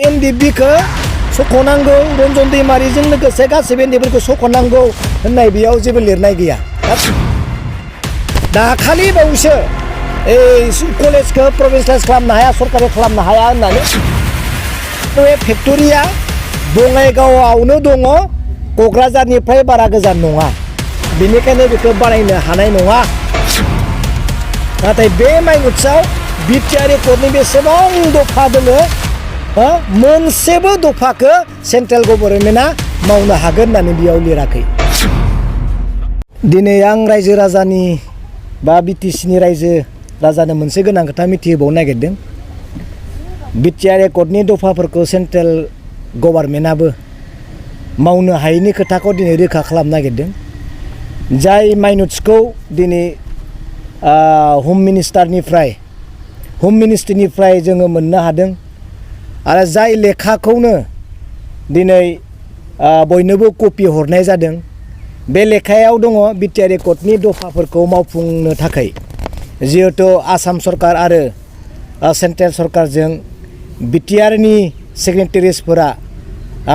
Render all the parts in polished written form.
एनडिबिखौ सख'नांगौ रन्जन दैमारिजों लोगोसे गासैबो एनडिबिफोरखौ सख'नांगौ होननाय बेयाव जेबो लिरनाय गैया। दाखालि बावैसो कलेजखौ प्रभिन्सियेलाइज खालामनो हाया सरकारि खालामनो हाया होननानै बे फेक्टरिया बङाइगावआवनो दङ, क'क्राझारनिफ्राय बारा गोजान नङा, बेनिखायनो बेखौ बानायनो हानाय नङा। नाथाय बे माइनुट्सआव बिटिआर एकर्डनि बेसेबां दफा दङ, मोनसेबो दफाखौ सेन्ट्रेल गभर्नमेन्टआ मावनो हागोन होननानै बेयाव लिराखै। दिनै आं रायजो राजानि बा बिटिसिनि रायजो राजानो मोनसे गोनां खोथा मिथिहोबावनो नागिरदों। बिटिआर एकर्डनि दफाफोरखौ सेन्ट्रेल गभर्नमेन्टआबो मावनो हायैनि खोथाखौ दिनै रोखा खालामनो नागिरदों। जाय माइनुट्सखौ दिनै हम मिनिस्ट्रिनिफ्राय जोङो मोननो हादों आरो जाय लेखाखौनो दिनै बयनोबो कपि हरनाय जादों, बे लेखायाव दङ बिटिआर एकर्डनि दफाफोरखौ मावफुंनो थाखाय जिहेतु आसाम सरकार आरो सेन्ट्रेल सरकारजों बिटिआरनि सिगनेटारिसफोरा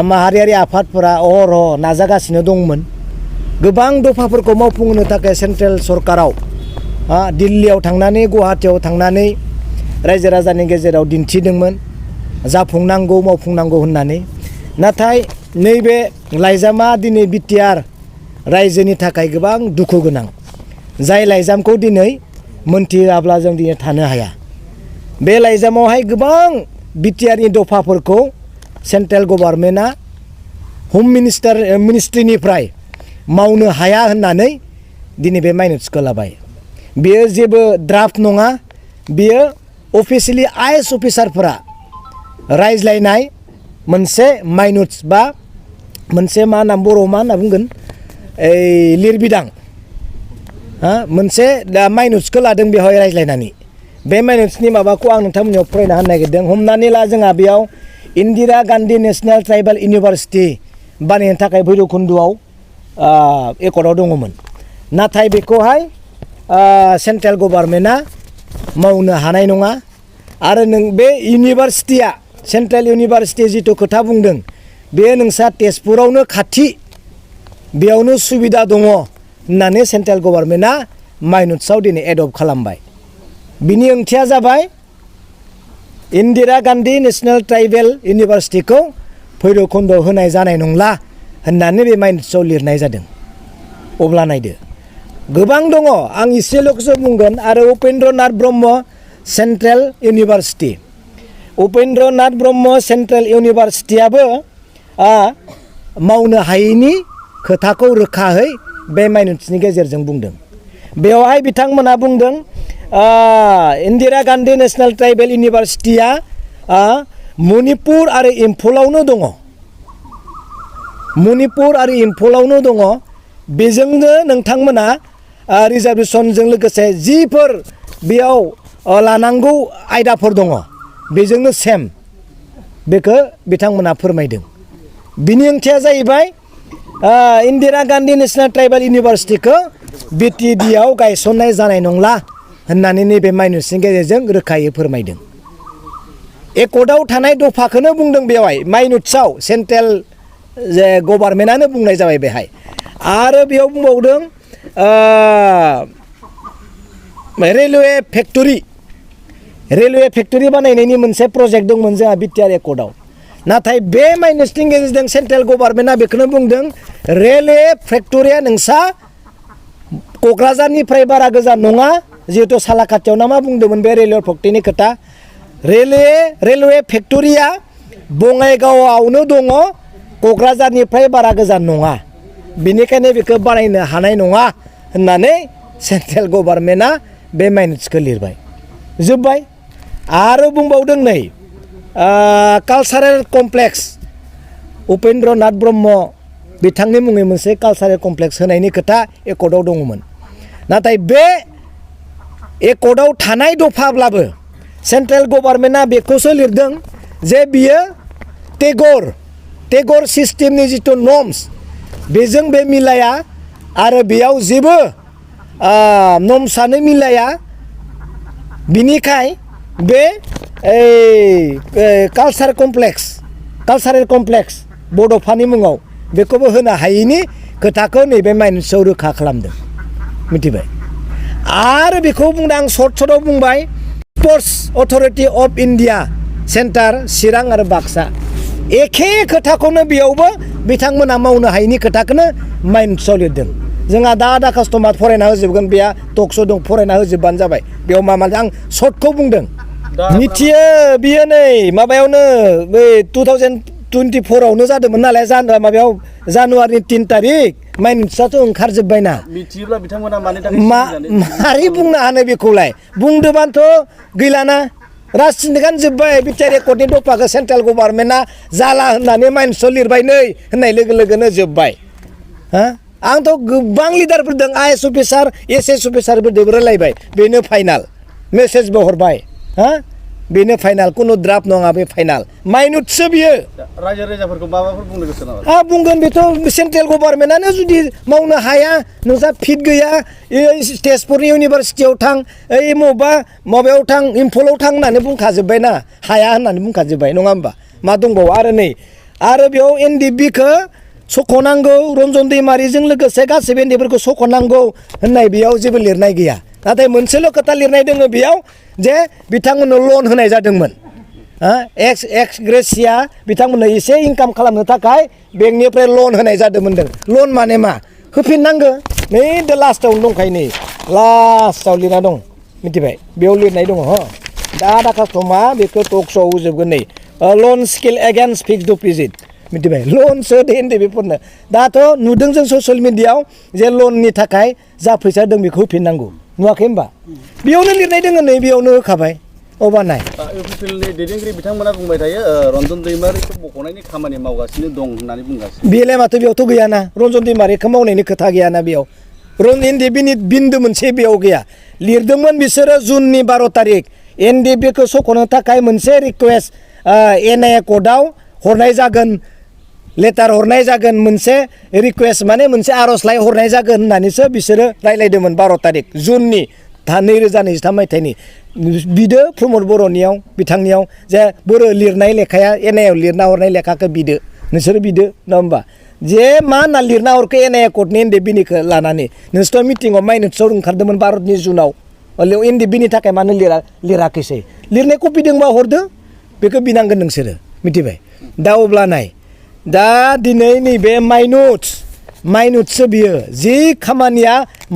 माहारियारि आफादफोरा अहरह नाजागासिनो दंमोन। गोबां दफाफोरखौ मावफुंनो थाखाय सेन्ट्रेल सरकाराव दिल्लीयाव थांनानै गुवाहाटीयाव थांनानै रायजो राजानि गेजेराव दिन्थिदोंमोन जाफुंनांगौ मावफुंनांगौ होननानै। नाथाय नैबे लाइजामा दिनै बिटिआर रायजोनि थाखाय गोबां दुखु गोनां। जाय लाइजामखौ दिनै मोनथियाब्ला जों दिनै थानो हाया। बे लाइजामावहाय गोबां बिटिआरनि दफाफोरखौ सेन्ट्रेल गभर्नमेन्टआ हम मिनिस्ट्रिनिफ्राय मावनो हाया होननानै दिनै बे माइनुट्सखौ लाबाय। बेयो जेबो ड्राफ्ट नङा, बेयो अफिसियेलि आइएस अफिसारफोरा रायज्लायनाय मोनसे माइनुट्स बा मोनसे मा होनना बर'आव मा होनना बुंगोन लिरबिदां, मोनसे माइनुट्सखौ लादों बेवहाय रायज्लायनानै। बे माइनुट्सनि माबाखौ आं नोंथांमोननियाव फरायना होनो नागिरदों। हमनानै ला जोंहा बेयाव Indira Gandhi national tribal university बानायनो थाखाय भैरबकुन्द'आव एकर्डआव दङमोन। नाथाय बेखौहाय सेन्ट्रेल गभर्नमेन्टआ मावनो हानाय नङा। आरो नों बे इउनिभारसिटिया सेन्ट्रेल इउनिभारसिटि जिथु खोथा बुंदों, बे नोंसा तेजपुरावनो खाथि, बेयावनो सुबिदा दङ होननानै सेन्ट्रेल गभर्नमेन्टआ माइनुट्सआव दिनै एडप्ट खालामबाय। बिनि ओंथिया जाबाय इन्दिरा गान्धी नेशनेल ट्राइबेल इउनिभारसिटिखौ भैरबकुन्द'आव होनाय जानाय नंला होननानै बे माइनुट्सआव लिरनाय जादों। अब्ला नायदो, गोबां दङ, आं एसेल'सो बुंगोन। आरो Upendranath Brahma central university, Upendranath Brahma central इउनिभारसिटियाबो मावनो हायैनि खोथाखौ रोखाहै बे माइनुट्सनि गेजेरजों बुंदों। बेवहाय बिथांमोना बुंदों इन्दिरा गान्धी नेशनेल ट्राइबेल इउनिभारसिटिया मणिपुर आरो इम्फलावनो दङ, मणिपुर आरो इम्फलावनो दङ। बेजोंनो नोंथांमोना रिजार्भेसनजों लोगोसे जिफोर बेयाव लानांगौ आयदाफोर दङ बेजोंनो सेम, बेखौ बिथांमोना फोरमायदों। बिनि ओंथिया जाहैबाय इन्दिरा गान्धी नेशनेल ट्राइबेल इउनिभारसिटिखौ बिटिडिआव गायसननाय जानाय नंला होननानै नैबे माइनुट्सनि गेजेरजों रोखायै फोरमायदों। एकर्डआव थानाय दफाखौनो बुंदों बेवहाय माइनुट्सआव, सेन्ट्रेल गभर्नमेन्टआनो बुंनाय जाबाय बेहाय। आरो बेयाव बुंबावदों रेलवे फेक्टरि बानायनायनि मोनसे प्रजेक्ट दंमोन जोंहा बिटिआर एकर्डआव। नाथाय बे माइनुट्सनि गेजेरजों सेन्ट्रेल गभर्नमेन्टआ बेखौनो बुंदों रेलवे फेक्टरिया नोंसा क'क्राझारनिफ्राय बारा गोजान नङा, जिहेतु सालाकाथियाव ना मा बुंदोंमोन बे रेलवे फेक्टरिनि खोथा। रेलवे फेक्टरिया बङाइगावआवनो दङ, क'क्राझारनिफ्राय बारा गोजान नङा, बेनिखायनो बेखौ बानायनो हानाय नङा होननानै सेन्ट्रेल गभर्नमेन्टआ बे माइनुट्सखौ लिरबाय। जोब्बाय। आरो बुंबावदों नै कालचारेल कमप्लेक्स, उपेन्द्रनाथ ब्रह्म बिथांनि मुङै मोनसे कालचारेल कमप्लेक्स होनायनि खोथा एकर्डआव दङमोन। नाथाय बे एकर्डआव थानाय दफाब्लाबो सेन्ट्रेल गभर्नमेन्टआ बेखौसो लिरदों जे बियो टेगर सिस्टेमनि जिथु नर्म्स बेजों बे मिलाया आरो बेयाव जेबो नर्म्सआनो मिलाया। बिनिखाय बे कालचारेल कमप्लेक्स बड'फानि मुङाव बेखौबो होनो हायैनि खोथाखौ नैबे माइनसाव रोखा खालामदों मिथिबाय आरो बेखौ बुंदों आं सर्टआव बुंबाय sports authority of India centre Chirang आरो बाक्सा एखे खोथाखौनो बेयावबो बिथांमोना मावनो हायैनि खोथाखौनो माइनसाव लिरदों जोंहा दा कास्टमार फरायना होजोबगोन बेया टक्स' दं फरायना होजोबबानो जाबाय बेयाव मा आं सर्टखौ बुंदों मिथियो बियो नै माबायावनो बै 2024आवनो जादोंमोन नालाय माबायाव जानुवारिनि 3 तारिख माइनसाथ' ओंखारजोब्बायना मिथियोब्ला बिथांमोना मानि थाखाय मारै बुंनो हानो बेखौलाय बुंदोबानोथ' गैलाना राजनिकानो जोब्बाय बिटिआर रेकर्डनि दफाखौ सेन्ट्रेल गभर्नमेन्टआ जाला होननानै माइनसाव लिरबाय नै होननाय लोगो लोगोनो जोब्बाय हा आंथ' गोबां लिडारफोरदों आइएस अफिसार एसएस अफिसारफोरदों रायलायबाय बेनो फाइनाल मेसेजबो हरबाय हा बेनो फाइनाल कुनु ड्राफ्ट नङा बे फाइनाल माइनुटसो बियो रायजो राजाफोरखौ माबाफोर बुंनो गोसो नामा बुंगोन बेथ' सेन्ट्रेल गभर्नमेन्टआनो जुदि मावनो हाया नोंसा फिट गैया तेजपुरनि इउनिभारसिटियाव थां ओइ माबायाव थां इम्फलाव थां होननानै बुंखाजोब्बायना हाया होननानै बुंखाजोब्बाय नङा होमबा मा दंबावो आरो बेयाव एनडिबिखौ सख'नांगौ रन्जन दैमारिजों लोगोसे गासैबो एनडिबिफोरखौ सख'नांगौ होननाय बेयाव जेबो लिरनाय गैया नाथाय मोनसेल' खोथा लिरनाय दङ बेयाव जे बिथांमोननो लन होनाय जादोंमोन एक्स ग्रेसिया बिथांमोननो एसे इनकाम खालामनो थाखाय बेंकनिफ्राय लन होनाय जादोंमोन लन माने मा होफिननांगौ नै दा लास्टआवनो दंखायो नै लास्टआव लिरना दं मिथिबाय बेयाव लिरनाय दङ दा कास्टमा बेखौ टक्सआव होजोबगोन नै लन स्किल एगेन्स्ट फिक्सड डिप'जिट मिथिबाय लनसो देन बेफोरनो दाथ' नुदों जों ससियेल मिडियायाव जे लननि थाखाय जा फैसा दं बेखौ होफिननांगौ नुवाखै होमबा बेयावनो लिरनाय दङ नै बेयावनो होखाबाय अबानाय इउपिपिएलनि दैदेनगिरि बिथांमोना बुंबाय थायो रन्जन दैमारिखौ बख'नायनि खामानि मावगासिनो दं होननानै बुंगासिनो बेलाय माथो बेयावथ' गैयाना रन्जन दैमारिखौ मावनायनि खोथा गैयाना बेयाव एनडिबिनि बिन्दो मोनसे बेयाव गैया लिरदोंमोन बिसोरो जुननि 12 तारिख एनडिबिखौ सख'नो थाखाय मोनसे रिकुवेस्ट एनआइए कर्टआव हरनाय जागोन लेटार हरनाय जागोन मोनसे रिकुवेस्ट माने मोनसे आर'जलाइ हरनाय जागोन होननानैसो बिसोरो रायलायदोंमोन 12 तारिख जुननि 2023 मायथाइनि बिदो प्रमद बर'नियाव बिथांनियाव जे बर' लिरनाय लेखाया एनआइआव लिरना हरनाय लेखाखौ बिदो नोंसोरो बिदो नङा होमबा जे मा होनना लिरना हरखो एनआइए कर्टनि एनडिबिनिखौ लानानै नोंसोरथ' मिटिङाव माइनसाव ओंखारदोंमोन भारतनि जुनाव एनडिबिनि थाखाय मानो लिराखैसै लिरनाय कपि दंबा हरदो बेखौ बिनांगोन नोंसोरो मिथिबाय दा अब्ला नाय दा दिनै नैबे माइनुटसो बियो जि खामानिया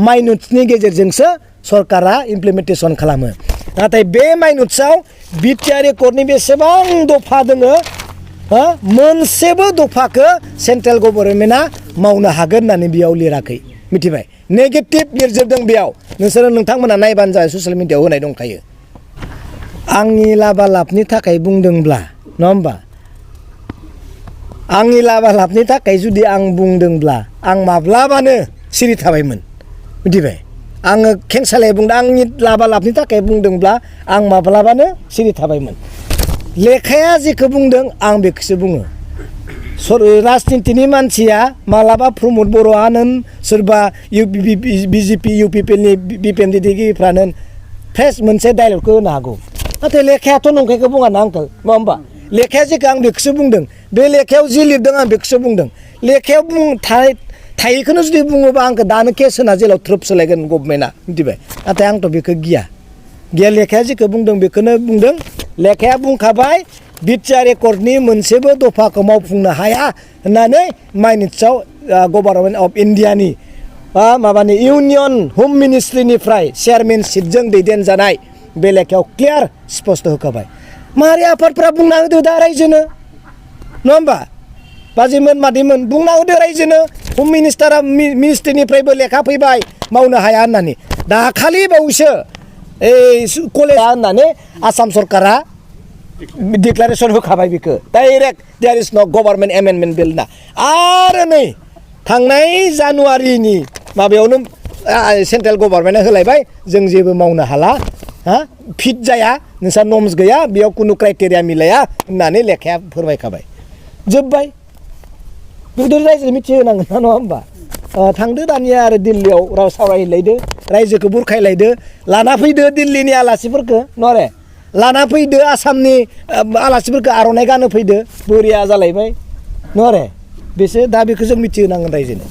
माइनुटसनि गेजेरजोंसो सरकारा इमप्लिमेन्टेसन खालामो नाथाय बे माइनुटसआव बिटिआर रेकर्डनि बेसेबां दफा दोङो मोनसेबो दफाखौ सेन्ट्रेल गभर्नमेन्टआ मावनो हागोन होननानै बेयाव लिराखै मिथिबाय नेगेटिभ लिरजोबदों बेयाव नोंथांमोना नायबानो जायो ससियेल मिडियायाव होनाय दंखायो आंनि लाबालाबनि थाखाय बुंदोंब्ला नङा होमबा आंनि लाबालाबनि थाखाय जुदि आं बुंदोंब्ला आं माब्लाबानो सिरि थाबायमोन मिथिबाय आङो खेंसालाय बुंदों आंनि लाबालाबनि थाखाय बुंदोंब्ला आं माब्लाबानो सिरि थाबायमोन लेखाया जेखौ बुंदों आं बेखौसो बुङो राजनितिनि मानसिया मालाबा प्रमद बर'आनो सोरबा बिजेपि इउपिपिएलनि बिपिएम दैदेनगिरिफ्रानो फ्रेस मोनसे डायलगखौ होनो हागौ नाथाय लेखायाथ' नंखायखौ बुङा ना आंखौ नङा होमबा लेखाया जेखौ आं बेखौसो बुंदों बे लेखायाव जि लिरदों आं बेखौसो बुंदों लेखायाव थायैखौनो जुदि बुङोबा आंखौ दानो केस होना जेलाव थ्रोब सोलायगोन गभर्नमेन्टआ मिथिबाय नाथाय आंथ' बेखौ गिया लेखाया जेखौ बुंदों बेखौनो बुंदों लेखाया बुंखाबाय बिटिआर रेकर्डनि मोनसेबो दफाखौ मावफुंनो हाया होननानै माइनसाव गभर्नमेन्ट अफ इन्डियानि माबानि इउनियन हम मिनिस्ट्रिनिफ्राय चेयारमेनशिपजों दैदेनजानाय बे लेखायाव क्लियार स्पष्ट होखाबाय माहारि आफादफ्रा बुंना होदो दा रायजोनो नङा होमबा बाजिमोन मादैमोन बुंना होदो रायजोनो हम मिनिस्ट्रिनिफ्रायबो लेखा फैबाय मावनो हाया होननानै दाखालि बावैसो कलेज होननानै आसाम सरकारा डिक्लारेसन होखाबाय बेखौ डाइरेक्ट देयार इज न' गभर्नमेन्ट एमेन्डमेन्ट बिल ना आरो नै थांनाय जानुवारिनि माबायावनो सेन्ट्रेल गभर्नमेन्टआ होलायबाय जों जेबो मावनो हाला फिट जाया नोंसा नर्म्स गैया बेयाव खुनु क्राइटेरिया मिलाया होननानै लेखाया फोरमायखाबाय जोब्बाय बेखौथ' रायजो मिथिहोनांगोन ना नङा होमबा थांदो दानिया आरो दिल्लीयाव राव सावरायहैलायदो रायजोखौ बुरखायलायदो लाना फैदो दिल्लीनि आलासिफोरखौ नरे लाना फैदो आसामनि आलासिफोरखौ आर'नाइ गानो फैदो बरिया जालायबाय नङा आरो बेसो दा बेखौ जों मिथिहोनांगोन रायजोनो